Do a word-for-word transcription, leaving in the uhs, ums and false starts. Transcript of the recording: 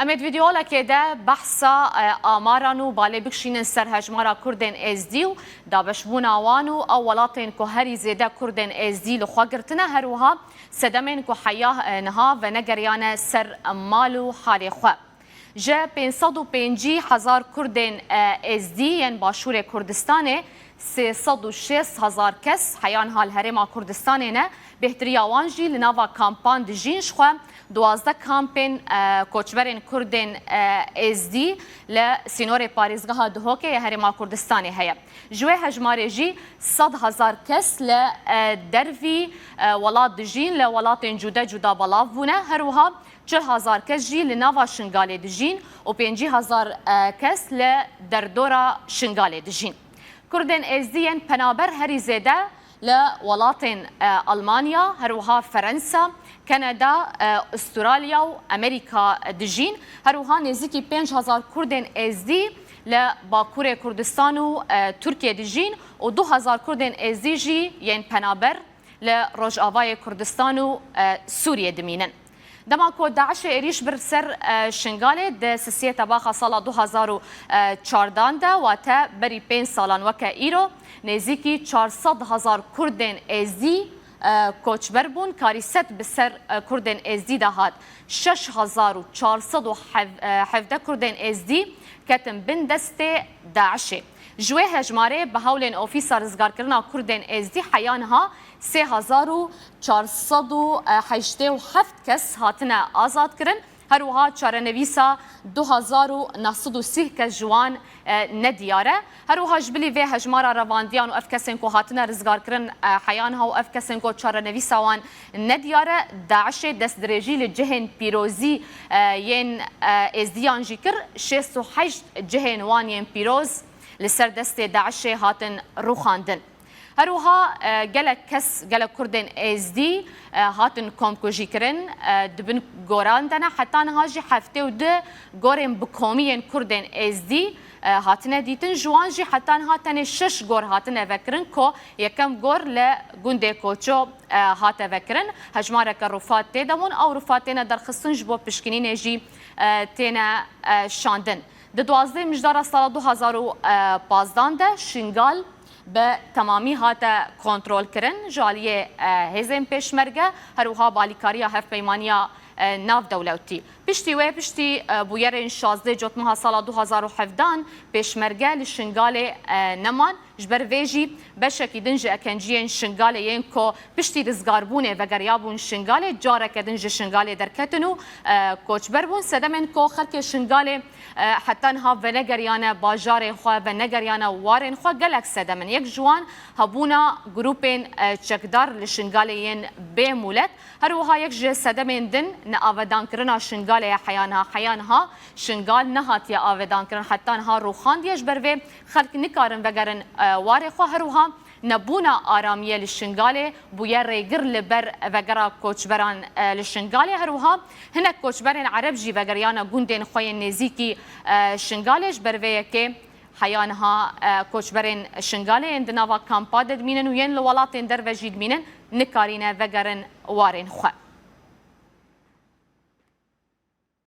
Em ê di vîdeolekê de behsa, e, amaran û balê bikişînin ser hejmara Kurdên Êzdî û dabeşbûna wan û ew welatên ku herî zêde Kurdên Êzdî li xwe girtine, her wiha sedemên ku heya, e, niha venegeriyane ser mal û halê xwe. Ji pênc sed û pêncî hezar Kurdên, e, Êzdî yên Başûrê Kurdistanê, sê sed û şêst hezar kes heya niha li Herêma Kurdistanê ne, bêhtiriya wan jî li nava kampan dijîn. Ji xwe duwazdeh kampên, e, koçberên Kurdên, e, Êzdî li sînorê parêzgeha Duhokê ya Herêma Kurdistanê heye. Ji wê hejmarê jî sed hezar kes li, e, dervî, e, welat dijîn, li welatên cude cuda belav bûne. Her wiha çil hezar kes jî li nava Şingalê dijîn û pêncî hezar, e, kes li derdora Şingalê dijîn. Kurdên Êzdî yên penaber herî zêde li welatên, e, Almanya, her wiha Ferensa, Kanada, e, Ustralya û Amerîka dijîn. Her wiha nêzîkî pênc hezar Kurdên Êzdî li Bakurê Kurdistan û, e, Tirkiyê dijîn û du hezar Kurdên Êzdî jî yên penaber li Rojavayê Kurdistan û, e, Sûriyê dimînin. Dema ku DAIŞê êrîş bir ser, e, Şingalê di sisiyê Tebaxa sala du hezar û çardan de, wate berî pênc salan weke îro, nêzîkî çar sed hezar Kurdên Êzdî, e, koçber bûn. Karîset bi ser, e, Kurdên Êzdî de hat. Şeş hezar û çar sed û hevdeh Kurdên Êzdî ketin bin destê DAIŞê. Ji wê hejmarê bi hewlên Ofîsa Rizgarkirina Kurdên Êzdî heya niha sê hezar û çar sed û heştê û heft kes hatine azadkirin. Her wiha çarenivîsa du hezar û neh sed û sî kes ji wan, e, nediyar e. Her wiha ji bilî vê hejmara revandiyan û ev kesên ku hatine rizgarkirin, e, heya niha û ev kesên ku çarenivîsa wan nediyar e, DAIŞê destdirêjî li cihên pîrozî, e, yên, e, Êzdiyan jî kir. Şêst û heşt cihên wan yên pîroz li ser destê DAIŞê hatin rûxandin. Her wiha, e, gelek kes, gelek Kurdên Êzdî, e, hatin komkujî kirin, e, di bin goran de ne. Heta niha jî heftê û du gorên bi komî yên Kurdên Êzdî, e, hatine dîtin. Ji wan jî heta niha tenê şeş gor hatine vekirin, ku yekem gor li gundê Koço, e, hate vekirin. Hejmareke rûfat tê de bûn. Ew rûfat têne derxistin, ji bo pişkinînê jî, e, têne, e, şandin. Di duwazdeh mijdara sala du hezar û pazdan de Şingal bi temamî hate kontrolkirin ji aliyê, e, hêzên pêşmerge, her wiha bi alîkariya hevpeymaniya, e, navdewletî. Piştî wê, piştî, e, bûyerên şazdeh Cotmeha sala du hezar û hevdan, pêşmerge li Şingalê, e, neman. Ji ber vê jî beşekî din ji ekenciyên Şingalê yên ku piştî rizgarbûnê vegeriyabûn Şingalê, careke din ji Şingalê derketin û, e, koçber bûn. Sedemên ku xelkê Şingalê, e, heta niha venegeriyane bajarên xwe, venegeriyane warên xwe, gelek sedem in. Yek ji wan hebûna grûpên, e, çekdar li Şingalê yên bê mûlek. Her wiha yek ji sedemên din neavedankirina Şingalê ye heya niha. Heya niha Şingal nehatiye avedankirin, heta niha rûxandiye. Ji ber vê xelk nikarin vegerin, e, warê xwe. Her wiha nebûna aramiyê li Şingalê bûye rêgir li ber vegera koçberan, e, li Şingalê. Her wiha hinek koçberên Ereb jî vegeriyane gundên xwe yên nêzîkî, e, Şingalê. Ji ber vê yekê heya niha, e, koçberên Şingalê yên di nava kampa de dimînin û yên li welatên derve jî dimînin, nikarîne vegerin warên xwe.